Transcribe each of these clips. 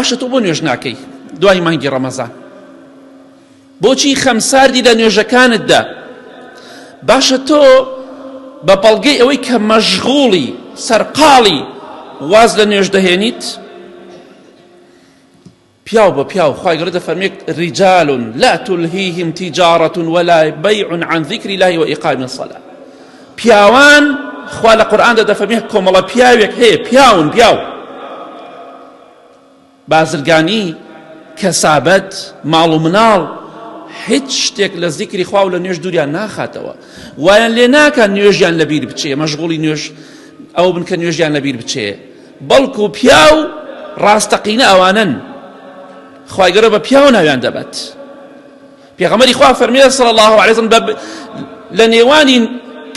باشە تۆ بۆ نوێژ ناکەی دوای مانگی ڕەمەزان؟ بۆچی خەمساردی لە نوێژەکانتدا؟ باشە تۆ بە بەڵگەی ئەوەی کە مەشغوڵی سەرقاڵی واز لە نوێژ دەهێنیت؟ پیاو بە پیاو خوای گەورە دەفەرمێت رجال لا تلهیهم تجارة ولا بيع عن ذکر الله وإقام الصلاة پیاوان خوا لە قورئاندا دەفەرمێت کۆمەڵە پیاوێک هەیە پیاون پیاو بازرگانی کەسابەت ماڵ و مناڵ هیچ شتێک لە زیکری خوا و لە نوێژ دووریان ناخاتەوە وایان لێ ناکە نوێژیان لەبیر بچێ مەشغوڵی نوێژ ئەو بن کە نوێژیان لەبیر بچێ بەڵکو پیاو ڕاستەقینە ئەوانەن خوای گەورە بە پیاو ناویان دەبات پێغەمبەری خوا فەرمیێ صلی الله علیه وسلم لە نێوانی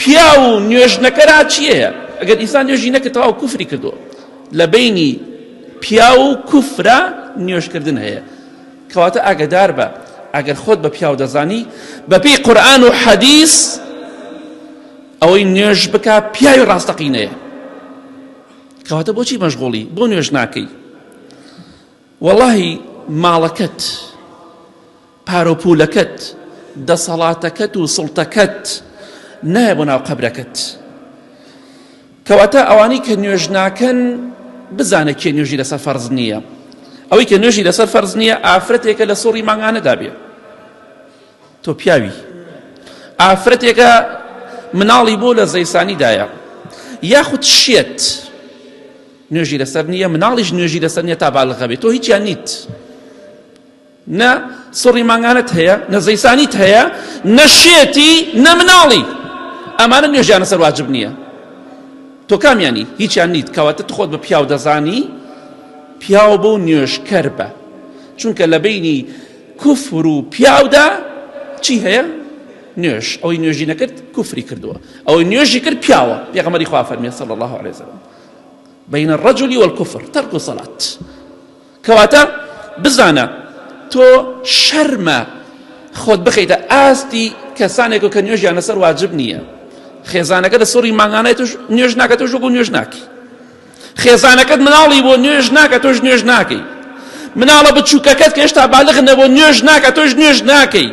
پیاو و نوێژنەکەرا چییە ئەگەر ئینسان نوێژی نەکرد تەواو کوفری کردووە لە بینی پیاو و کوفرا نوێژکردن هەیە کەواتە ئاگدار بە ئەگەر خۆت بە پیاو دەزانی بەپێی قورئان و حەدیث ئەوەی نوێژ بکا پیاوی ڕاستەقینەیە کەواتە بۆچی مەشغوڵی بۆ نوێژ ناکەی وەڵاهی ماڵەکەت پارۆپولەکەت دەسەڵاتەکەت و سڵتەکەت نایە بۆ ناو قەبرەکەت کەواتە ئەوانەی کە نوێژ ناکەن بزانە کێ نوێژی لەسەر فەرز نییە ئەوەی کە نوێژی لەسەر فەرز نییە ئافرەتێکە لە سوڕی مانگانەدا بێ تۆ پیاوی ئافرەتێکە مناڵی بۆ لە زەیسانیدایە یاخود شێت نوێژی لەسەر نییە مناڵیش نوێژی لەسەر نییە تا بالغە بێت تۆ هیچیان نیت نە سڕی مانگانت هەیە نە زەیسانیت هەیە نە شێتی نە مناڵی ئەمانە نوێژیان لەسەر واجب نییە تۆ کامیانی هیچیان نیت کەواتە تو خۆت بە پیاو دەزانی پیاو بۆ نوێژکەر بە چونکە لە بینی کوفر و پیاودا چی هەیە؟ نوێژ ئەوەی نوێژی نەکرد کوفری کردووە ئەوەی نوێژی کرد پیاوە پێغەمبەری خوا فەرمی صلی الله علیه وسلم بین الرجل والكفر ترک الصلاة کەواتە بزانە تۆ شەرمە خۆت بخەیتە ئاستی کەسانێک کە نوێژیان لەسەر واجب نییە خێزانەکە لە سوڕی مانگانای توش نوێژ ناکە تۆش وەکو نوێژ ناکەی خێزانەکەت مناڵی بۆ نوێژ ناکە تۆش نوێژ ناکەی مناڵە بچووکەکەت کە هێشتا بالغ نەبوو نوێژ ناکە تۆش نوێژ ناکەی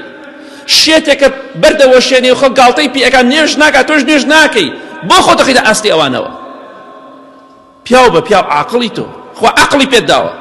شێتێکە بەردەوەشێنێ و خەڵک گاڵتەی پێ ئەکا نوێژ ناکە تۆش نوێژ ناکەی بۆ خۆت دەخەیتە ئاستی ئەوانەوە پیاو بە پیاو عاقڵی تۆ خوا عەقڵی پێت داوە.